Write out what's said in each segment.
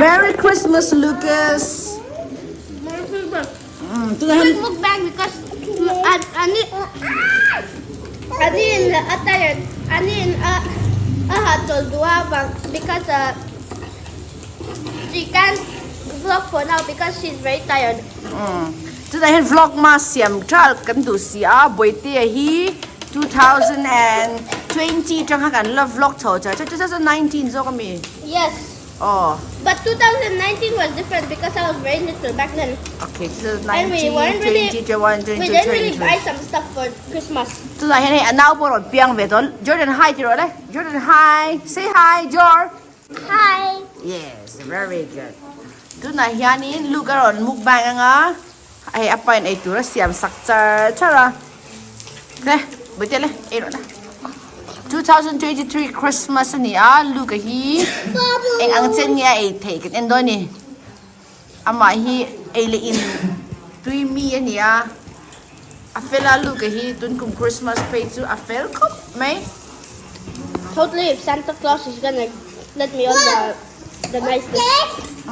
Merry Christmas Lucas. Merry Christmas. Tunah hian Quick mukbang because ani ani in a tired ani in a a hahchawlh duh a vang because she can't vlog for now because she is very tired. Tunah hian vlog ma siam tral kan duh si a Bawihtea hi 2020 tang kha kan la vlog chho char char 2019 zawk ami? Yes. Aw. But 2019 was different because I was very little back then. Okay, And we weren't really 2019, 21, we 22, didn't really 23. buy some stuff for Christmas. Tunah hian hei a nau pawh rawn piang ve tawh Jordan hi ti rawh le Jordan hi say hi Jor. Hi. Yes, very good. Tunah hianin Luke a rawn mukbang anga hei a pain ei tur a siam sak char char a. Le, Bawihte le, ei rawh le. 2023 Christmas a ni a, Luke a hi eng ang chen nge a ei theih kan en dawn a ni. Amah hi ei leh in tui mi a ni a, a fel a Luke a hi tun kum Christmas phei chu a fel khawp mai. Totally if Santa Claus is gonna let me on the the nice list.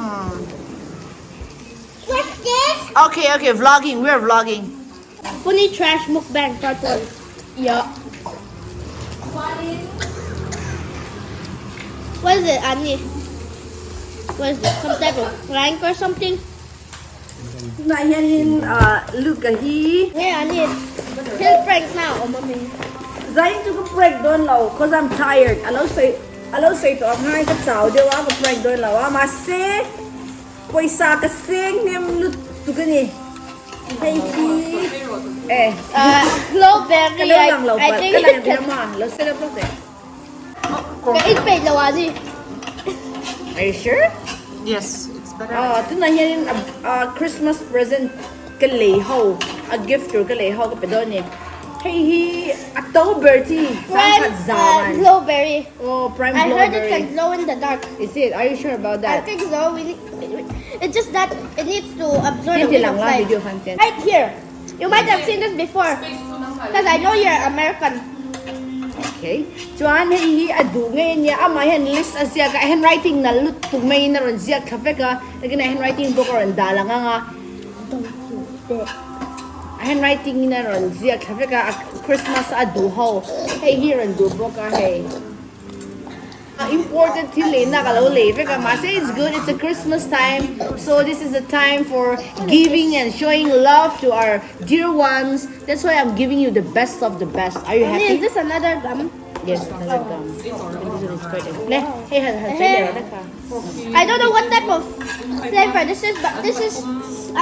What's this? Okay okay vlogging we are vlogging. Funny trash mukbang part 1. Yeah. What is it, Annie? What is it? Some type of prank or something? Tunah hianin Luke a hi. Nge Annie, thil prank na a awm a mi. Zain chu ka prank dawn lo cause I'm tired. A lo sawi a lo sawi tawh ang ngai ka chau deuh a ka prank dawn lo a mahse Pawisa ka seng hnem lutuk a ni. Hei hi eh Glowberry ka lo lang lo I palh think ka lang rin ama lo sila po te. Ka in peih lo a ni. Are you sure? Yes, it's better. Ah, tunah hianin a Christmas present ka lei ho, a gift tur ka lei ho ka pe dawn a ni. Hei hi a to ber chi Prime sangkhat zan. glowberry. Oh, prime I heard it glowberry. can glow in the dark. Is it? Are you sure about I that? think so. We need, it's just that it needs to absorb a Tin bit lang of la light. video khan ten. Right here. You might have seen this before. Because I know you're American. Okay. Chuan hei hi a duh ngei ania amah hian list a ziak a handwriting nal lutuk maiin a rawn ziak thla vek a takin a handwriting book a rawn dah lang ang a a handwriting in a rawn ziak thla vek a Christmas a duh ho hei hi a rawn duh bawk a hei. Imported thil lei na ka lo lei vek a mahse it's good it's a Christmas time so this is the time for giving and showing love to our dear ones that's why I'm giving you the best of the best are you Is happy? this another gum? Yes another gum this one is quite le hei han han sawi leh rawh kha. I don't know what type of flavor this is but this is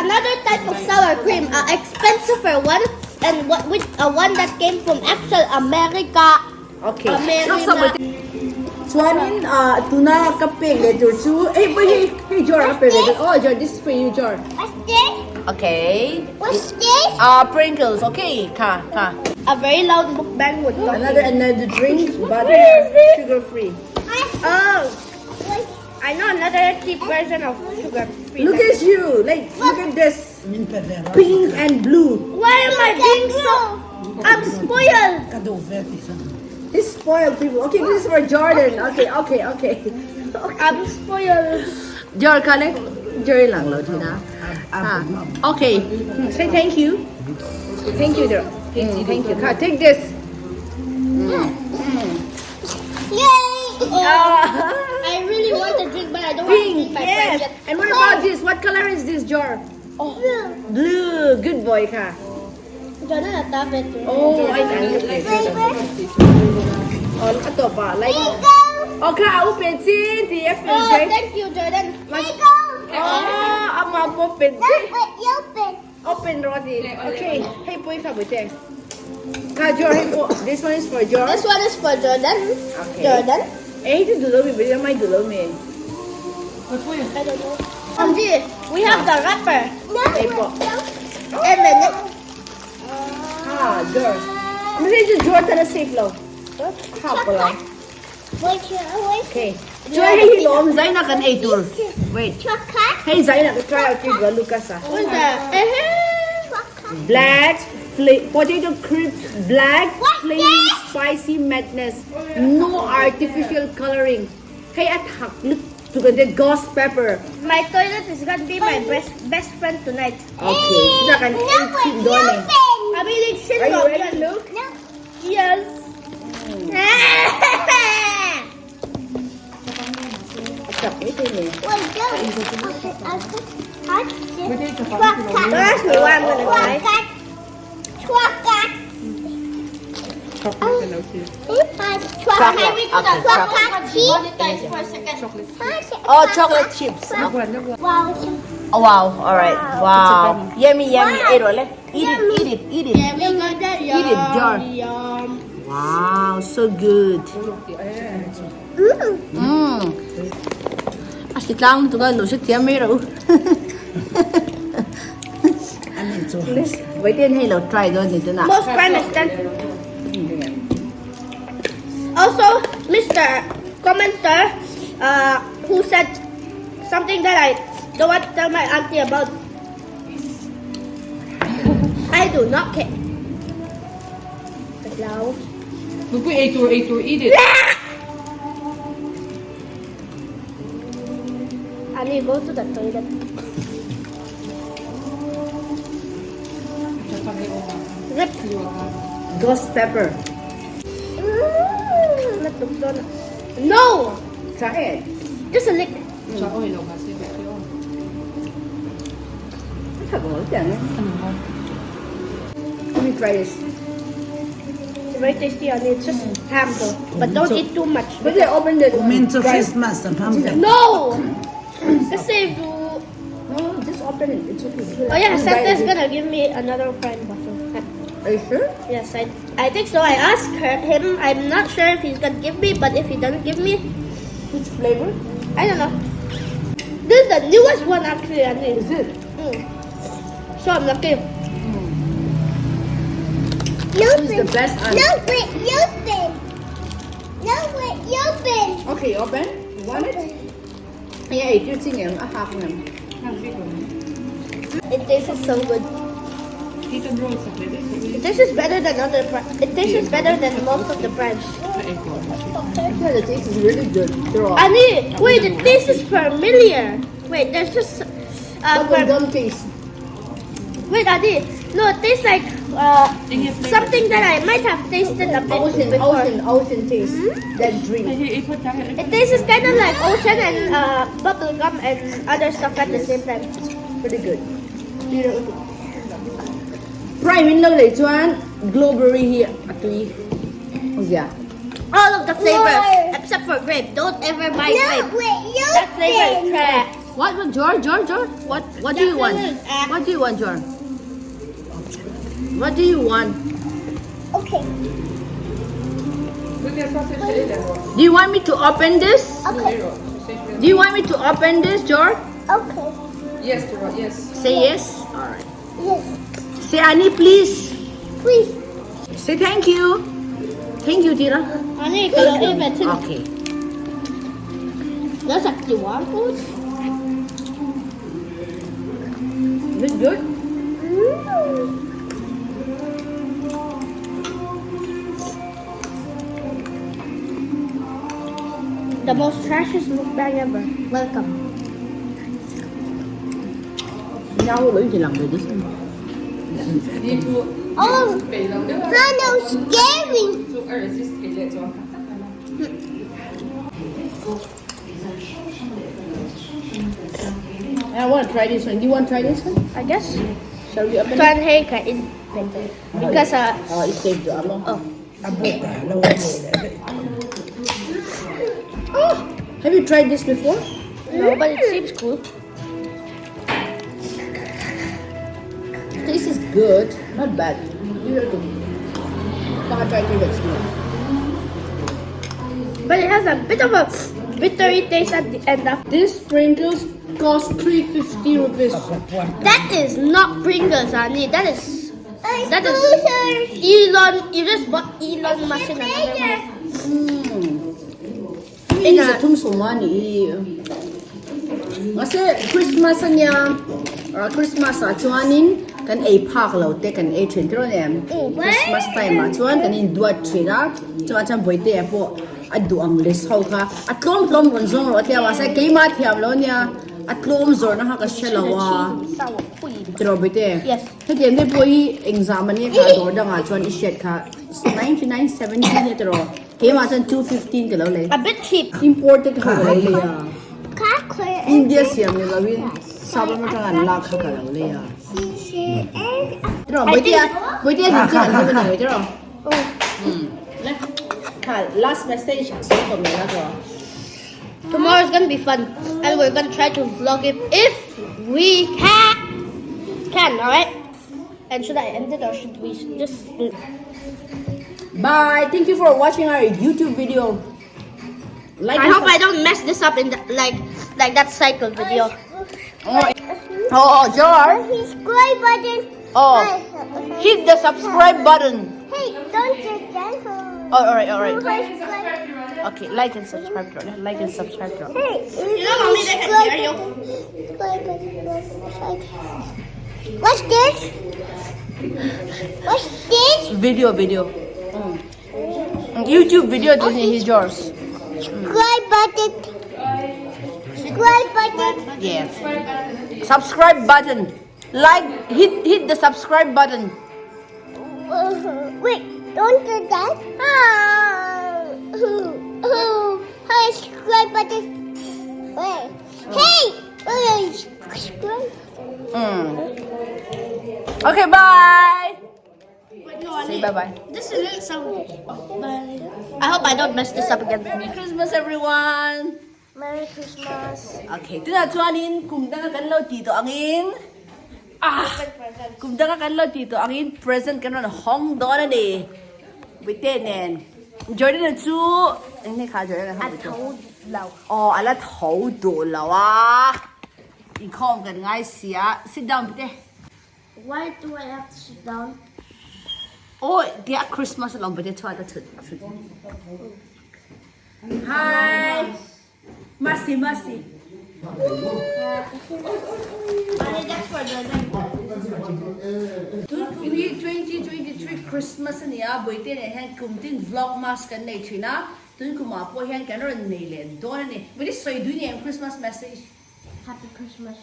another type of sour cream a expensive one and what with a one that came from actual America. Okay. Chuanin ah tuna ka pek leh tur chu hei pawh hi hei Jor ka pe ve dawn aw Jor this is for you Jor. What's this? Okay. What's this? Ah Pringles okay kha kha. A very loud mukbang would talk. Another another drink but sugar free. Oh, I know another cheap version of sugar free. Look at you like look at this pink and blue. Why am I being so? I'm spoiled. This spoiled people. Okay, this is for Jordan. Okay, okay, okay. I'm spoiled. Jor kha le Jor lang lo thina. Ah, okay. Say thank you. Thank you, Jor. Thank you. Kha, take this. Yay! Oh, I really want a drink, but I don't want to Pink, drink my yes. friend yet. And what about this? What color is this, Jor? Oh. Blue. Good boy, kha. Jordan a top it. Oh, I like Oh, a top ah. Like. Oh, kha, u pe chin ti f Oh, thank you, Jordan. Oh, ama open. Open roti. Okay. Hey, pui kha bui te. Kha Jor, hey po. This one is for Jor. This one is for Jordan. Okay. Jordan. Eh, hi chu duh lo mi, bui mai duh lo mi. I don't know. Andy, we have the wrapper. Hey po. And then Ha, Jor. Mi chu Jor tana safe lo. Ha pala. Okay. Chuan hei hi lawm zaina kan ei tur. Wait. Hei zaina ka try out tir Lucas a. Who's that? Black potato crisp black flame spicy madness no artificial coloring. Hei a thak lut. Chu kan te ghost pepper. My toilet is gonna be my best best friend tonight. Okay, tunah kan ei chhin dawn e. I'm eating chin Are you lawm ready hian. Luke? Yes. A chak mai thei nei. Don't ask me why I'm gonna cry. Chocolate lo chi. Chocolate. Okay, chocolate. Oh, chocolate chips. Oh, wow. All right. Wow. Yummy, yummy. Ei rawh le. Eat it, eat it, eat it. Eat it, George. Wow, so good. Mm. A hri tlang lutuk a, lo hre thiam mai rawh u. Vawiin hei lo try dawn ni tunah. Most prime extent. Also, Mr. Commenter uh, who said something that I don't want to tell my auntie about. I do not care. Hello. Nupui ei tur ei tur eat it. I need to go to the toilet. Rip. Ghost pepper. No! Try it. Just a lick. Let me try this. It's very tasty and it's just ham though. But don't eat too much. But they open the Kumin chu Christmas an hmang ve. No! Ka save duh. No, just open it. It's okay. Oh yeah, Santa's gonna give me another prime bottle. Are you sure? Yes, I I think so. I asked her, him. I'm not sure if he's gonna give me, but if he doesn't give me, Which flavor? I don't know. This is the newest one actually. I think. Is it? Mm. So I'm lucky. Who's the best aunt? No, wait, open. No, wait, open. Okay, open. You want it? Yeah, ei tir chi ngem, a hak ngem. It tastes so good. It tastes better than other. It tastes better than most of the brands. Yeah, the taste is really good. Ani, wait, the taste is familiar. Wait, there's just Bubble gum taste. Wait, Adi, no, it tastes like uh, something that I might have tasted a bit Ocean, before. ocean, ocean taste. That drink. It tastes kind of like ocean and uh, bubble gum and other stuff at the same time. Pretty good. Prime in lo lei chuan glowberry hi a tui. Zia. All of the flavors except for grape. Don't ever buy grape. That flavor is trash. What, what, George, George, George? What, what do you want? What do you want, George? What do you want? Okay. Do you want me to open this? Okay. Do you want me to open this, George? Okay. Yes, George, yes. Say yes. All right. Yes. Say Annie, please. Please. Say thank you. Thank you, Tira. Annie, ka lo ei ve thin. Okay. That's a QR code. Is it good? Mm. The most trashiest mukbang ever. Welcome. Nhau lưỡi thì làm về this. Oh, kind of scary. I want to try this one. Do you want to try this one? I guess. Shall we open it? Chuan hei ka in because uh, Oh, it's safe to amo. oh. Oh, have you tried this before? No, but it seems cool. This is good, not bad. You have to try to get small. But it has a bit of a bittery taste at the end of. This Pringles cost 350 rupees. That is not Pringles, Annie. That is that is Elon. You just bought Elon Musk in another one. In a thum sawma ni. Mahse Christmas ania Christmas ah chuanin kan ei phak lo te kan ei thin tirawn em. Christmas time ah chuan kan in duat thin a, chuan chuan bawihte ah pawh. A duh ang list ho kha a tlawm tlawm rawn zawng rawh a tia mahse keimah thiam lo ania a tlawm zawrhna kha ka hre lo a tiraw Bete hetiang te pawh hi engzah mah nia kha dawr dangah chuan i hriat kha 9970 nia tiraw keimah chuan 215 ka lo lei A bit cheap. Imported kha ka lo lei a India siam ni loin sap ram atanga an lak kha ka lo lei a tiraw Bawihtea Bawihtea zin chuan an hlim a ni tiraw. Last message Tomorrow is gonna be fun and we're gonna try to vlog it if we can. Can, alright? And should I end it or should we just... Bye! Thank you for watching our YouTube video. Like I hope I don't mess this up in the, like like that cycle video. Oh, oh, Jar. Subscribe button. Oh, hit the subscribe button. Hey, don't do that. Oh, all right, all right. Okay, like and subscribe, like and subscribe. Hey, you know, mommy, they can hear you. What's this? What's this? Video, video. YouTube video to his yours. Subscribe button. Subscribe button. Yes. Subscribe button. Like hit hit the subscribe button. Wait, don't do that. Ah. Subscribe button. Wait. Hey! Subscribe. Okay, bye. Wait, no, I Say need, bye bye. This isn't so. I hope I don't mess this up again. Merry Christmas everyone. Merry Christmas. Okay, tunah chuanin kum danga kan lo tih tawh angin ah kum danga kan lo tih tawh angin present kan rawn hawng dawn a ni Bawihte nen Jordan-a chu eng nge kha Jordan-a kha A tho lo. Aw a la tho duh lo a inkhawm kan ngai sia sit down Bawihte. Why do I have to sit down? Aw tia Christmas a lawm Bawihte chhuat a chhut chhut. Hi Masi Masi. Tun kum hi 2023 Christmas a ni a, Bawihte nen hian kum tin vlogmas kan nei thin a, tun kumah pawh hian kan rawn nei leh dawn a ni. Bawihte sawi dui ni em Christmas message? Happy Christmas.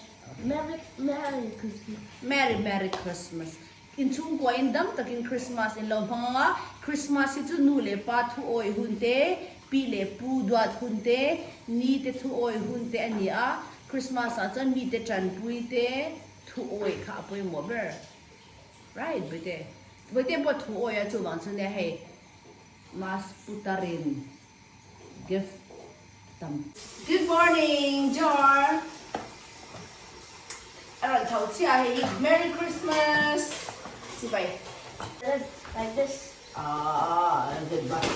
Merry Merry Christmas. Merry Merry Christmas. Inchhungkua in dam takin Christmas in lo hmang ang a, Christmas hi chu nu leh pa thu awih hun te, pi leh pu duat hun te, ni te thu awih hun te a ni a, Christmas ah chuan mite tanpui te thu awih kha a pawimawh ber. Right, Bawihte. Bawihte pawh thu awih a chuvang chu nia hei Mas putarin gift tam. Good morning Jar. A rawn tho chiah hei hi Merry Christmas chibai. Like this. Ah goodbye.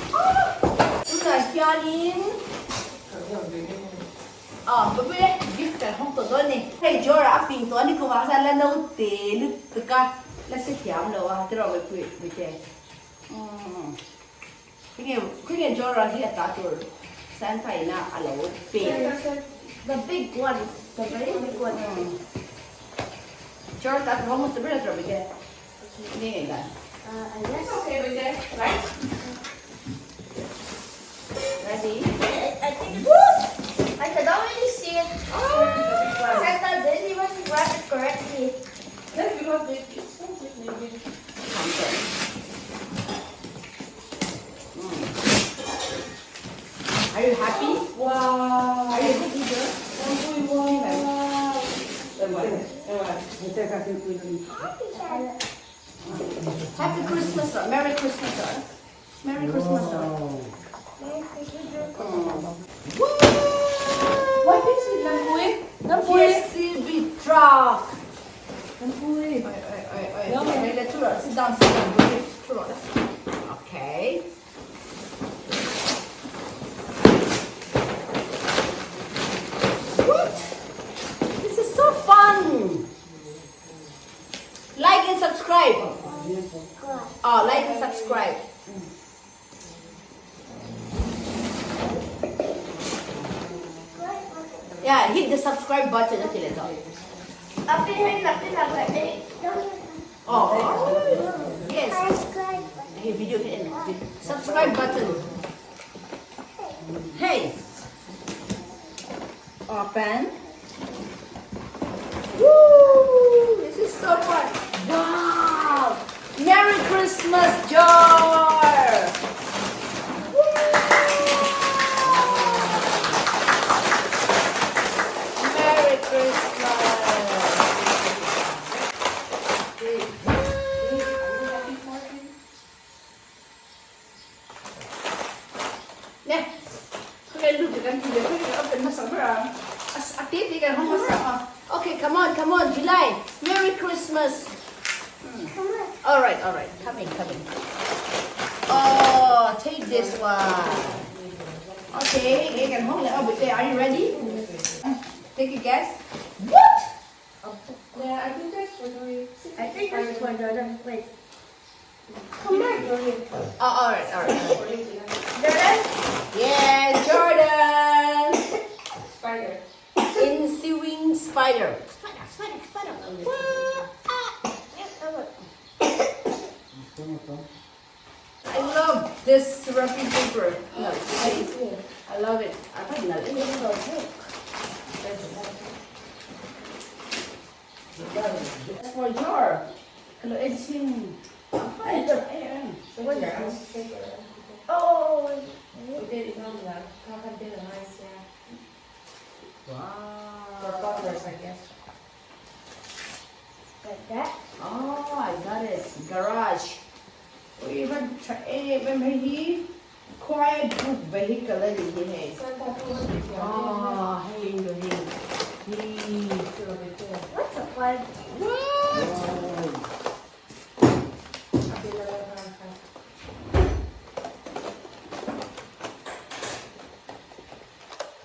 Tunah hianin ah babuile gift kan hawng tawh dawn ni. Hei Jar a fing tawh a ni kumah khan la naute lutuk a la si thiam lo a tiraw babuile babuile. Umm. Khawnge khawnge Jorah hi a ta tur Santa ina a lo pe. The big one, the very big one. Jorah ta tur ho hmasa ber a tur bawk e. Nge nge dan. I guess. Okay, Bawihte, right? Ready? I think it's, I can already see it. Santa didn't even wrap it correctly. That's because they, it's so big maybe. Are you happy? Wow. Are you happy, girl? Happy Christmas, sir. Merry Christmas, sir. Merry Christmas, sir. What is it, Lampui? Lampui? JCB truck. Lampui. Sit down, sit down. Okay. What? This is so fun. Like and subscribe. Oh, like and subscribe. Yeah, hit the subscribe button. Okay, let's go. Oh, yes. Hey, video can end. Subscribe button. Hei! Open. Woo! This is so fun. Wow! Merry Christmas, Jar! Merry Christmas! Nè, cái lúc thì đang gì đấy, cái open nó sẵn rồi. À, tí tí cái không có sẵn à. Okay, come on, July. Merry Christmas. All right, coming, coming. Oh, take this one. Okay, you can hold it up there. Are you ready? Take a guess. What? Yeah, I think that's for Joey. I think this is for Jordan. Wait. Come on. Oh, all right, all right. Jordan? Yes, Jordan. Spider. Ensuing spider. Spider, spider, spider. I love this wrapping paper. No, I love it. I find that That's for your. Hello, it's him. Oh, Wow. For toddlers, I guess. like that. Oh, I got it. Garage. We even even he quiet group vehicle hey. Oh, hey, hey. Hey. What's a one?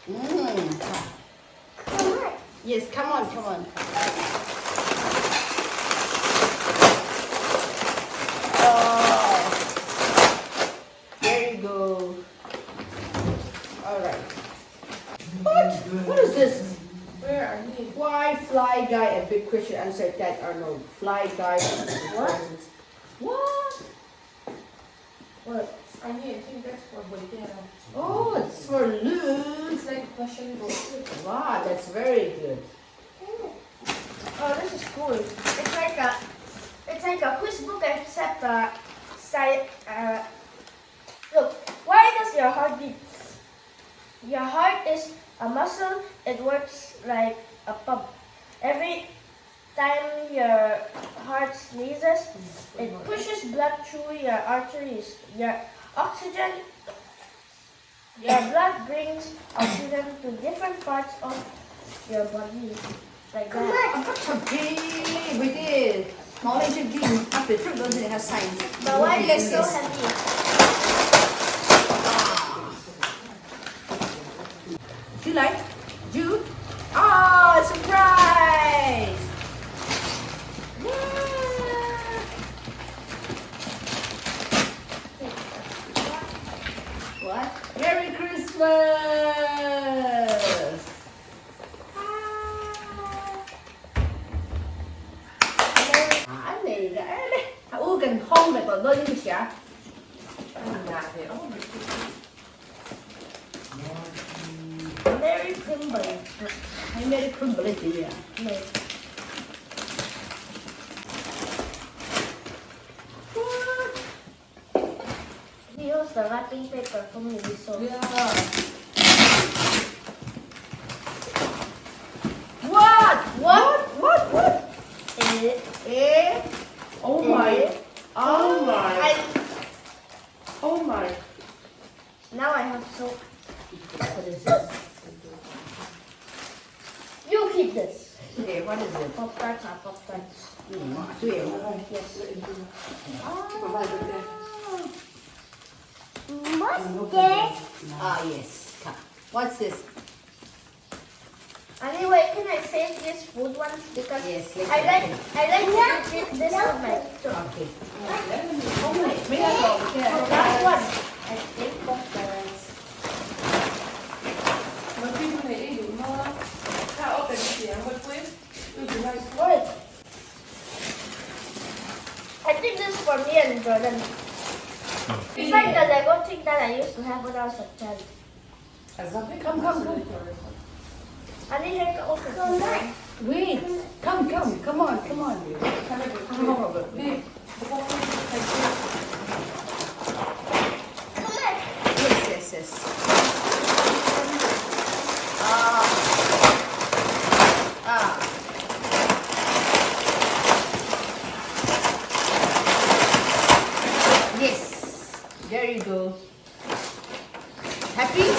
What? Come on. Yes, come on, come on. Oh, there you go. All right. What? What is this? Where are you? Why Fly Guy and Big Question Answer Ted Arnold? Fly Guy. What? What? What? Arnie, I think that's for Boytera. Oh, it's for Luke. It's like a question book. Wow, that's very good. Oh, this is cool. It's like a quiz book except look, why does your heart beat? Your heart is a muscle. It works like a pump. Every time your heart sneezes, it pushes blood through your arteries. Your blood brings oxygen to different parts of your body. Like that. I'm not we did. Knowledge of gene up the truth doesn't have science. But why is it so Yes. heavy? Do you like? Jude? Oh, surprise! What? Merry Christmas! Ah, này đã đấy. U cần không phải còn đôi như thế. Merry Crumble. Hay Merry Crumble gì à? No. He used the wrapping paper from me, so. Yeah. What? What? What? What? Eh, Eh? Oh my. Oh my. I, Oh my. now I have soap. What is this? You keep this. Okay, what is it? Pop tarts are pop tarts. Yes. What's this? Ah, yes. Come. What's this? Anyway, can I save these food ones because Yes, later. I like to eat this with my Okay. last one. I think pop tarts. What? I think this is for me and Jordan. It's like the Lego thing that I used to have when I was a child. Come come come. Ani hei ka open. Wait. Come come come on come on. Yes yes yes. Ah. Ah. Yes. There you go. Happy?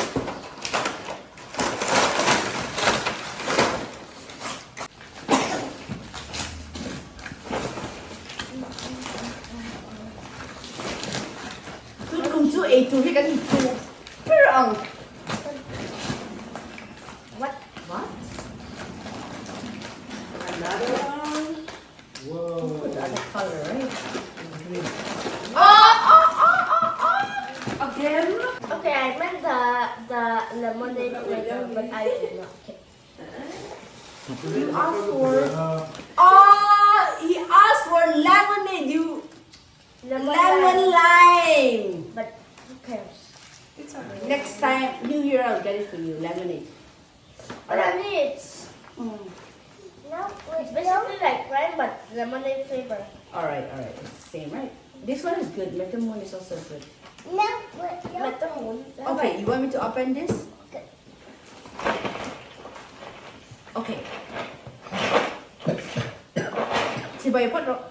Tun kum chu eitur hi kan duh ber ang. What? What? Another one. Whoa. Put the other color, right? Green. Ah, ah, ah, ah, ah. Again? Okay, I meant the the lemonade flavor, but I did not get. You asked for. Oh, he asked for lemonade. You Lemon, lemon lime. But who cares? Next time, New Year, I'll get it for you. Lemonade. But I mean, it's No, it's basically like lime, but lemonade flavor. All right, all right. It's the same, right? This one is good. Metamon is also good. no, wait, no. Metamon. Okay, you want me to open this? Okay. Chibai phawt rawh.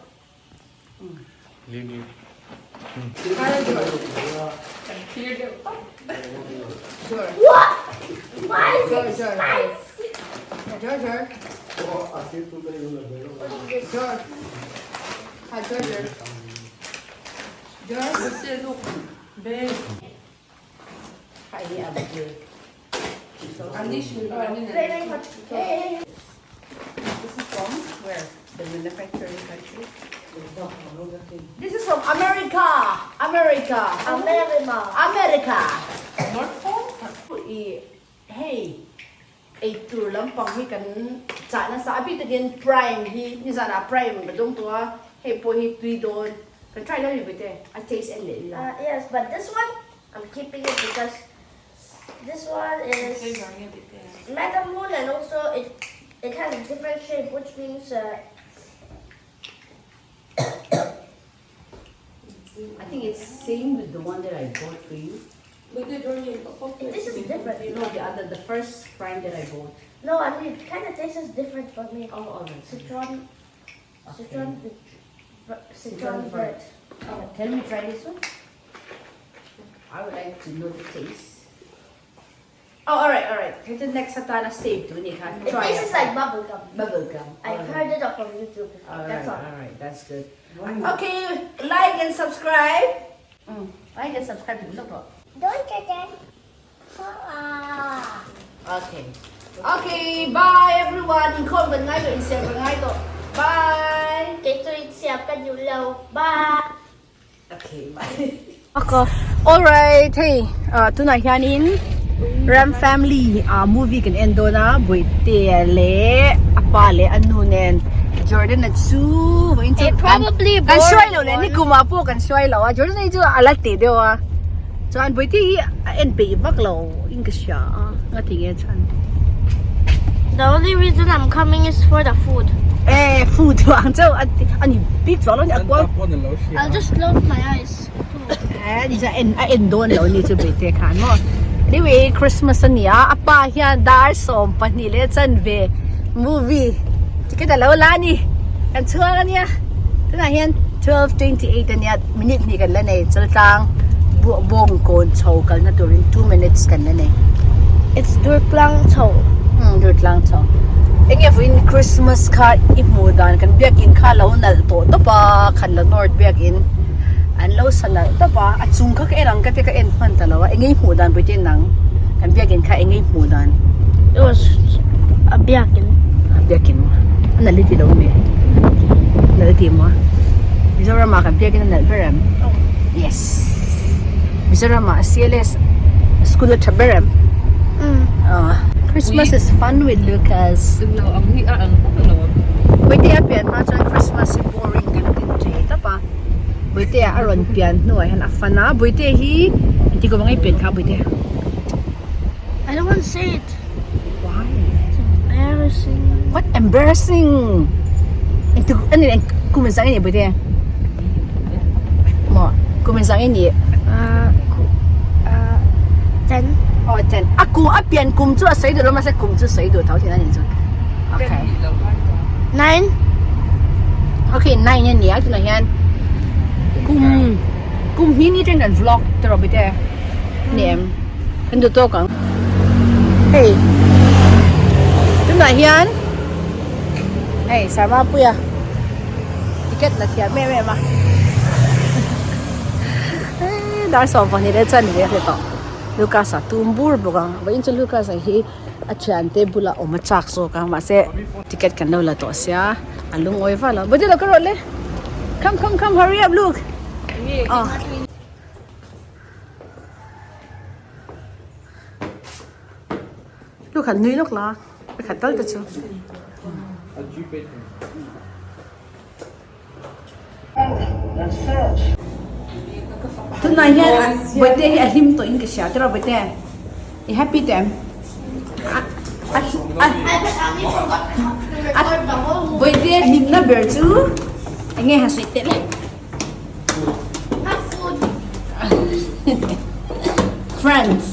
What? Why is Sure, it sure. spicy? George. George. Hi, George. George. Hi, Abigail. Flaming hot. Hey. This is from where? The manufacturing country? This is from America! America! America. America! North Pole? I, hei, eitur lampang hi kan chah nasa a bik takin prime hi nizanah prime ka dawng tawh a, hei pawh hi tui dawn kan try lo ni bete a taste en leh ila. Yes, but this one I'm keeping it because this one is Meta Moon and also it it has a different shape which means uh, I think it's same with the one that I bought for you. This is different. No, the other, the first prime that I bought. No, I mean it kind of tastes different for me. Oh, all right. Citron, citron, Citron citron vert. vert. Oh, can we try this one? I would like to know the taste. Oh, all right, all right. Okay, the next atana save tu ni kan. It tastes like bubble gum. bubble gum. I've heard it off of YouTube before. All That's right, all. all right, that's good. Okay, like and subscribe. Like and subscribe to the blog. Don't you then? Ah. Okay. Okay, bye everyone. Inkhawm kan ngai tawh, insiam kan ngai tawh. Bye. Kei chu insiam ka duh lo. Bye. Okay, bye. Fuck off. Alright, hei, tunah hianin Ram Family movie kan en dawn a, Bawihtea leh a pa leh a nu nen Jordan-a chu vawiin chu kan kan hruai lo leh nikumah pawh kan hruai lo a, Jordan-a hi chu a la teh deuh a, chuan Bawihtea hi a en peih vak lo in ka hria a, nga ti nge chhan. The only reason I'm coming is for the food. Eh, food vang chauh a a ni bik chuang lo ni a kual. I'll just close my eyes. Eh, ni chuan en a en dawn lo ni chu Bawihtea khan maw. Anyway, Christmas a nia, a pa hian dar 12 leh chanve movie ticket a lo la a ni, kan chhuak a nia. Tunah hian 12:28 a nia, minute hnih kan la nei, chaltlang bawng kawn chho kalna turin 2 minutes kan la nei. It's Durtlang chho. Umm Durtlang chho. Enge vawiin Christmas kha i hmuh dan kan biakin kha lo nalh tawh tawp a, khan la North biakin an lo sa nalh tawp a, a chung kha ka en ang ka tia ka en hman ta lo a, enge i hmuh dan Bawihte nang kan biakin kha enge i hmuh dan? It was a biakin. A biakin maw? A nalh i ti lo mi? Nalh i ti maw? Mizoram ah kan biakin a nalh ber em? Yes. Mizoram ah CLS school a tha ber em? Christmas is fun with Lucas. Bawihtea pian hma chuan Christmas hi boring kan ti thei tawp a. Bawihtea a rawn pian hnuah hian a fan a. Bawihtea hi engti kum ang i pian kha Bawihtea? won't say it. Why? It's embarrassing. What embarrassing? Engtik ani eng kum in zah nge ni Bawihte? Maw kum in zah nge ni? Uh, uh, 10. Aw 10. A kum a pian kum chu a sawi duh lo mahse kum chu sawi duh tho thin a ni chu. Okay. 9. Okay, 9 a ni a tunah hian kum kum hnih ni atangin kan vlog te rawh Bawihte. Ni em? Kan duh tawk ang. Hei tunah hian hei Sarmapuia ticket la thiam em em a dar 12 leh chuan ni ve tawh Lucas a tum bur bawk a vawiin chu Lucas a hi a thiante bulah awm a chak zawk a mahse ticket kan lo la tawh sia a lungawi val a bawihte lo ka rawh le come come come hurry up Luke aw. Lu khat nui lawk la a khat tal te chu. Tunah hian Bawihte hi a hlim tawh in ka hria tiraw Bawihte i happy teh em? Bawihte hlimna ber chu eng nge han sawi teh le? Friends.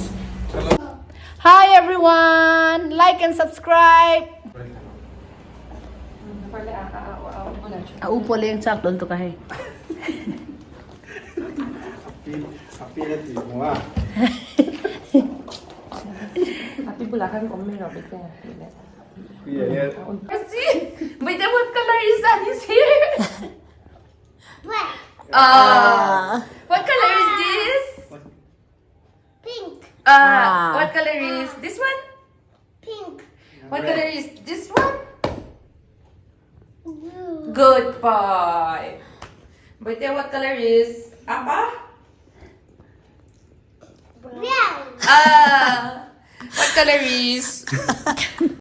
Hi everyone. Like and subscribe. A u pawh leng chak dawn tuk a hei. Wait, what color is that? His hair? Black. Ah. What color is this? Pink. Ah. What color is this one? Pink. What color is this one? Blue. Good boy. But then what color is Appa? Brown. Ah. What color is?